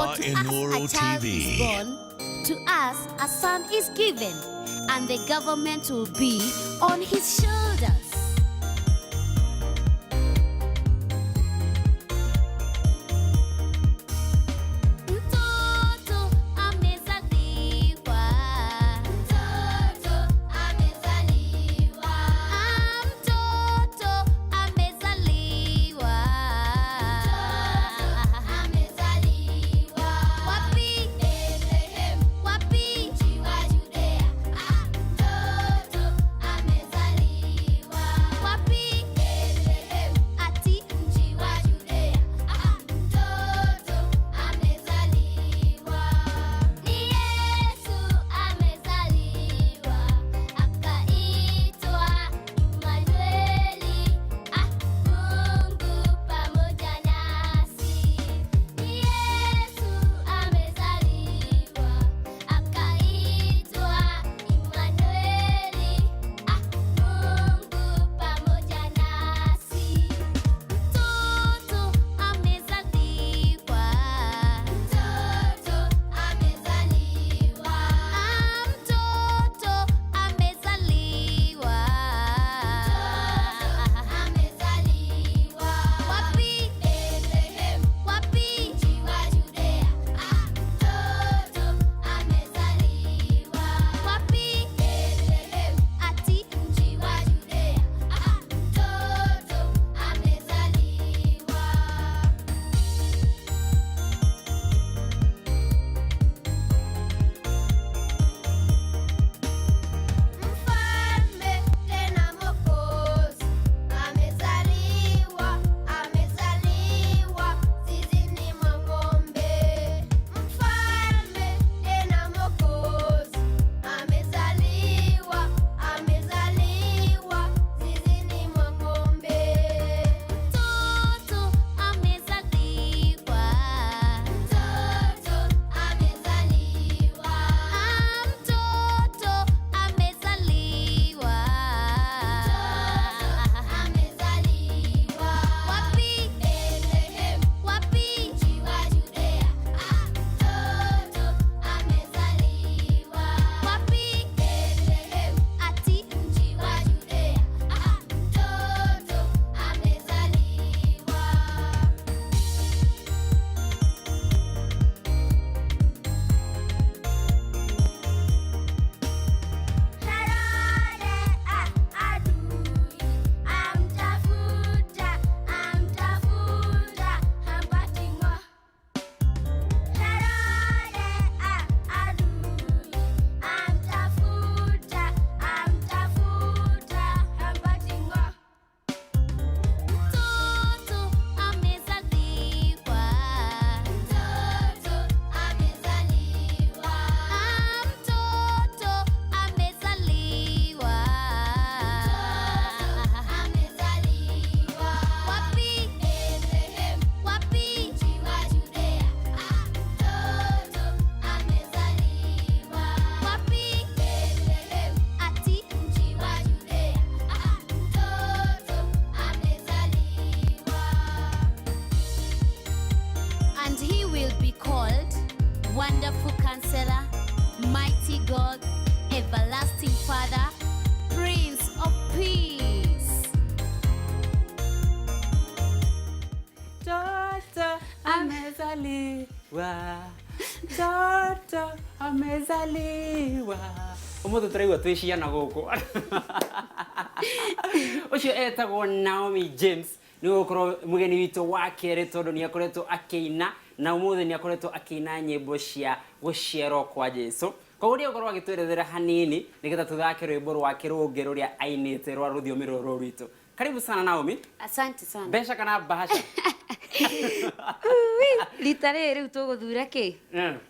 For to us Inoro a child is TV. born, to us a son is given, and the government will be on his shoulders. Mtoto amezaliwa. Mtoto amezaliwa. Ah, mtoto amezaliwa. Mtoto amezaliwa. Wapi? Bethlehem. Wapi? Mji wa Judea. Ah, mtoto amezaliwa. Wapi? Bethlehem. Ati mji wa Judea. Ah, mtoto amezaliwa. Ni Yesu amezaliwa, akaitwa Imanueli. Ah, Mungu pamoja nasi. Ni Yesu amezaliwa, akaitwa Imanueli. Ah, Mungu pamoja nasi. Mtoto amezaliwa. Mtoto amezaliwa. Ah, mtoto amezaliwa. Mtoto amezaliwa. Wapi? Bethlehem. Wapi? Mji wa Judea. Ah, mtoto amezaliwa. Wapi? Bethlehem. Ati mji wa Judea. Ah, mtoto amezaliwa. Mfalme tena Mwokozi amezaliwa, amezaliwa zizini mwa ng'ombe. Mfalme tena Mwokozi amezaliwa, amezaliwa zizini mwa ng'ombe. Mtoto amezaliwa, mtoto amezaliwa, ah, mtoto amezaliwa, mtoto amezaliwa. Wapi? Bethlehem. Wapi? Mji wa Judea. Ah, mtoto amezaliwa. Wapi? Bethlehem. Ati mji wa Judea. Ah, mtoto amezaliwa. Herode adui amtafuta, amtafuta hampati ng'o. Herode adui amtafuta, amtafuta hampati ng'o. Mtoto amezaliwa. Mtoto amezaliwa. Ah, mtoto amezaliwa. Mtoto amezaliwa. Wapi? Bethlehem. Wapi? Mji wa Judea. Ah, mtoto amezaliwa. Wapi? Bethlehem. Ati mji wa Judea. Ah, mtoto amezaliwa. And he will be called Wonderful Counselor, Mighty God, Everlasting Father, Prince of Peace. Mtoto amezaliwa, mtoto amezaliwa. Umuthi turaigua twi ciana guku. Ucio etagwo Naomi James nĩ gũkorwo mũgeni witũ wa kerĩ tondũ nĩ akoretwo akĩina na ũmũthĩ nĩ akoretwo akĩina nyĩmbo cia gũciarwo kwa Jesu. Koguo nĩ egũkorwo agĩtwerethera hanini nĩgetha tũthake rwĩmbo rwake rũngĩ rũrĩa ainĩte rwa rũthiomi rũrũ rwitũ. Karibu sana Naomi. Asante sana. Mbeca kana bahasha? Rita rĩrĩ rĩu tũgũthura kĩ?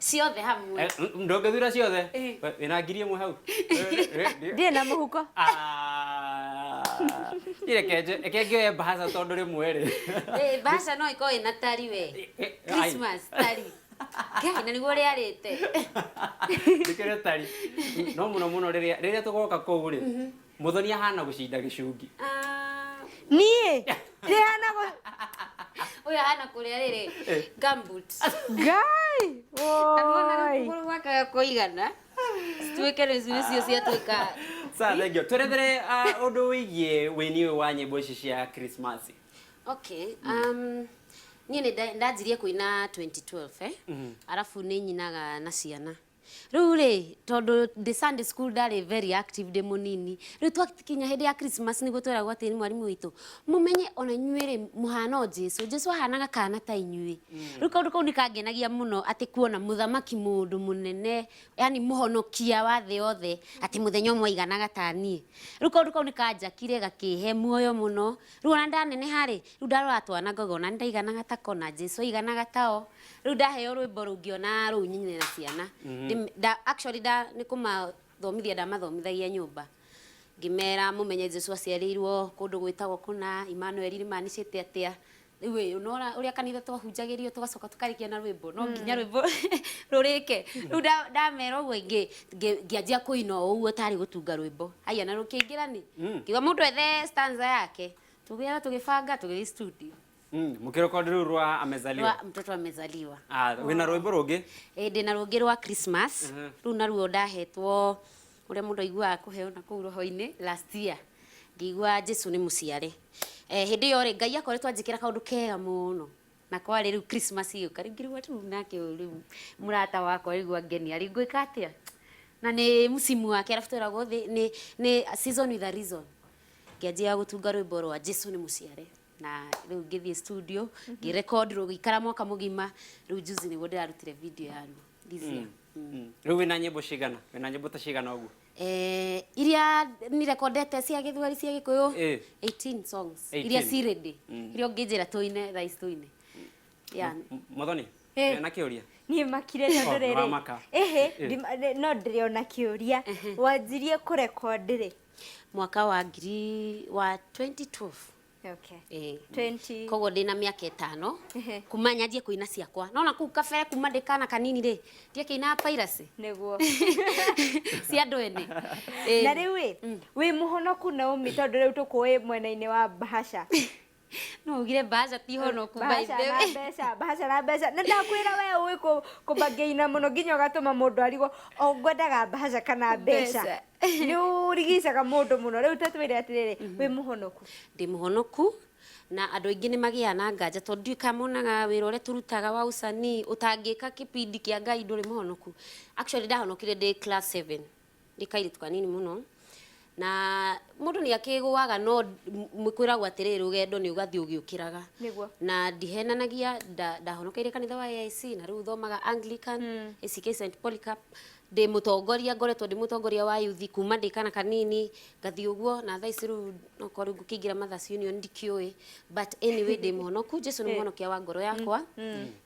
Ciothe hamwe. Ndũngĩthura ciothe. Eh. Wĩna 1000 hau. Ndirĩ na mũhuko. Ah. Reke reke ngĩoye bahasha tondũ rĩmwe rĩ. Eh, bahasha no ĩkorwo ĩna tari we. Eh, Christmas tari. Ngai na nĩguo rĩarĩte. Nĩkĩo tari. No mũno mũno rĩrĩa rĩrĩa tũgoka kũu rĩ. Mũthoni ahana gũcinda gĩcungi. Ah, Niĩ ndĩhana Ũyũ ahana kũrĩa rĩrĩ gumboot. Ngai. Na Woi. kũgũrũ gwake kũigana cituĩke rĩu nĩcio ciatuĩka. Sawa, thank you. Twerethere ũndũ wĩgiĩ wĩini ũyũ wa nyĩmbo ici cia Christmas. Okay, niĩ nĩ ndanjirie kũina 2012, eh? Arabu nĩ nyinaga na ciana rĩu rĩ, tondũ ndĩ Sunday school ndarĩ very active ndĩ mũnini. Rĩu twakinya hĩndĩ ya Christmas nĩguo tweragwo atĩ nĩ mwarimũ witũ, mũmenye ona inyuĩ rĩ mũhana o Jesu, Jesu ahanaga kana ta inyuĩ. Rĩu kaũndũ kau nĩ kangenagia mũno, atĩ kuona mũthamaki, mũndũ mũnene, yani mũhonokia wa thĩ yothe, atĩ mũthenya ũmwe aiganaga ta niĩ. Rĩu kaũndũ kau nĩ kanjakire gakĩhe muoyo mũno. Rĩu ona ndaneneha rĩ, rĩu ndarora twana ngauga ona nĩ ndaiganaga tako na Jesu aiganaga tao. Rĩu ndaheo rwĩmbo rũngĩona rũu nyine na ciana. Actually nda nĩ kũmathomithia ndamathomithagia nyũmba, ngĩmera mũmenye Jesu aciarĩirwo kũndũ gwĩtagwo kũna Emmanuel rĩmanicĩte atĩa. Rĩu ĩ ũnora ũrĩa kanitha twahunjagĩrio tũgacoka tũkarĩkia na rwĩmbo, no nginya rwĩmbo rũrĩke. Rĩu ndamera ũguo ngĩanjia kũina o ũguo tarĩ gũtunga rwĩmbo, haya na rũkĩingĩra nĩ ngiuga mũndũ ethe stanza yake, tũgĩara tũgĩbanga tũgĩthiĩ studio. Mũkĩrekondi rĩu rwa amezaliwa. Rwa mtoto amezaliwa. Ah, wĩna rwĩmbo rũngĩ? Ĩ, ndĩna rũngĩ rwa Christmas. Rĩu naruo ndahetwo ũrĩa mũndũ aiguaga kũheo na kũu roho-inĩ last year, ngĩigua Jesu nĩ mũciare. Eh, hĩndĩ ĩyo rĩ, Ngai akoretwo anjĩkĩra kaũndũ kega mũno, na kwarĩ rĩu Christmas ĩgĩũka, rĩu ngĩrigwo rĩu nake ũyũ rĩu mũrata wakwa rĩu angenia rĩu ngwĩka atĩa, na nĩ msimu wake, arabu tweragwo thĩ nĩ a season with a reason. Ngĩanjia gũtunga rwĩmbo rwa Jesu nĩ mũciare, na rĩu ngĩthiĩ studio ngĩrecord, rũgĩikara mwaka mũgima. Rĩu juzi nĩguo ndĩrarutire video yaruo this year. Rĩu wĩna nyĩmbo cigana? Wĩna nyĩmbo ta cigana ũguo? Eh, iria nirekondete cia gĩthweri, cia gĩkũyũ, 18 songs. 18. Iria ci ready, iria ũngĩnjĩra tũine thaa ici tũine, yeah. Muthoni, wĩna kĩũria? Niĩ makire tondũ Oh, rĩrĩ nĩwamaka. ĩhĩ no ndĩrĩ ona kĩũria. Wanjirie kũrekondi rĩ? Mwaka wa ngiri wa 2012. Okay. Eh. 20 Koguo ndĩna mĩaka 5 kuma nyanjie kũina ciakwa, nona kũu kabere kuma ndĩ kana kanini rĩ, ndiakĩinaga piracy Nĩguo. cia andũ ene. Eh. Na rĩu ĩ, wĩ mũhonoku Naomi? Tondũ rĩu tũkũĩ mwena-inĩ wa bahasha. No ugire bahasha ti honoku by Bahasha the na way. mbeca, bahasha na mbeca, na ndakwĩra we ũĩ kũbangĩina mũno nginya ũgatũma mũndũ arigwo o ngwendaga bahasha kana mbeca. Mbeca. Nĩ ũrigicaga mũndũ mũno. Rĩu tatwĩre atĩrĩrĩ, wĩ mũhonoku? Ndĩ mũhonoku, na andũ aingĩ nĩ magĩaga na nganja tondũ ndiũĩ kana monaga wĩra ũrĩa tũrutaga wa ũcanii ũtangĩka kĩbindi kĩa Ngai ndũrĩ mũhonoku. Actually ndahonokire ndĩ class 7, ndĩ kairĩtu kanini mũno, na mũndũ nĩ akĩgũaga, no kwĩragwo atĩrĩrĩ, rũgendo nĩ ũgathiĩ ũgĩũkĩraga. Nĩguo. Na ndihenanagia, ndahonokeire kanitha wa AIC, na rĩu thomaga Anglican, ACK St Polycarp. Ndĩ mũtongoria, ngoretwo ndĩ mũtongoria wa youth kuma ndĩ kana kanini, ngathiĩ ũguo, na thaa ici rĩu nokorwo rĩu ngũkĩingĩra Mothers Union ndikĩũĩ, but anyway ndĩ mũhonoku. Jesu nĩ mũhonokia wa ngoro yakwa,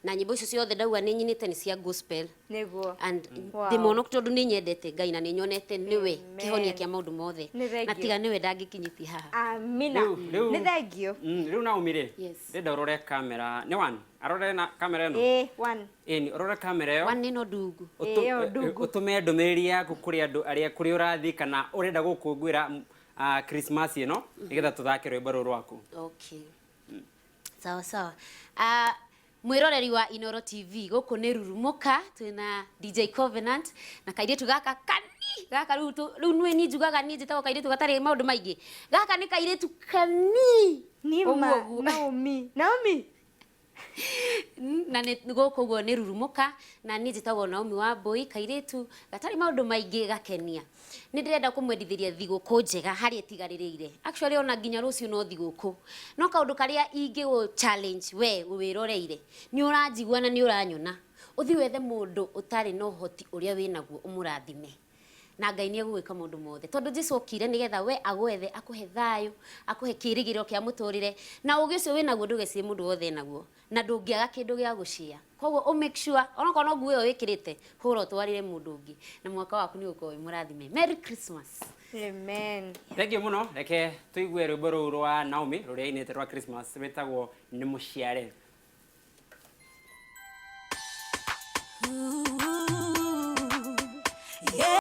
na nyĩmbo icio ciothe ndauga nĩ nyinĩte nĩ cia gospel. Nĩguo. And Wow. ndĩ mũhonoku tondũ nĩ nyendete Ngai na nĩ nyonete nĩwe Amen. kĩhonia kĩa maũndũ mothe. Nĩ thengiũ. Na tiga nĩwe ndangĩkinyĩtie haha. Amina. Nĩ thengio. Rĩu Naomi rĩ, Yes. ndĩrenda ũrore kamera nĩ one arore na kamera ĩno. Ĩ, one. Ĩni, ũrore kamera ĩyo. One ĩno ndungu. Ĩyo ndungu. Ũtũme ndũmĩrĩri yaku kũrĩ andũ arĩa kũrĩa ũrathiĩ kana ũrenda gũkũngũĩra Christmas ĩno, nĩgetha tũthake rwĩmbo rũrũ rwaku. Okay. Sawa sawa. Mwiroreri wa Inoro TV, gũkũ nĩ Rurumuka, twĩna DJ Covenant na kairĩtu gaka kani gaka rĩu rĩu nĩ niĩ njugaga, niĩ njĩtagwo kairĩtu gatarĩ maũndũ maingĩ. Gaka nĩ kairĩtu kani. Nima. Ũguo ũguo. Naomi, Naomi. Na nĩ gũkũ ũguo nĩ Rurumuka, na niĩ njĩtagwo Naomi wa Mbui, kairĩtu gatarĩ maũndũ maingĩ gakenia. Nĩ ndĩrenda kũmwendithĩria thigũkũ njega harĩa ĩtigarĩrĩire. Actually ona nginya rũciũ no thigũkũ, no kaũndũ karĩa ingĩgũ challenge we wĩroreire, nĩ ũranjigua na nĩ ũranyona, ũthiĩ wethe mũndũ ũtarĩ na ũhoti ũrĩa wĩnaguo, ũmũrathime, na Ngai nĩ egũgwĩka maũndũ mothe, tondũ Jesu okire nĩgetha we agwethe, akũhe thayũ, akũhe kĩĩrĩgĩrĩro kĩa mũtũrĩre, na ũgĩ ũcio wĩnaguo ndũgecirie mũndũ wothe enaguo, na ndũngĩaga kĩndũ gĩa gũcia. Koguo ũ make sure onokorwo no nguo ĩyo wĩkĩrĩte, hũra ũtwarĩre mũndũ ũngĩ, na mwaka waku nĩ ũgũkorwo wĩ mũrathime. Merry Christmas. Amen. Thank you mũno. Reke tũigue rwĩmbo rũu rwa Naomi rũrĩa ainĩte rwa Christmas rwĩtagwo nĩ mũciare. Yeah.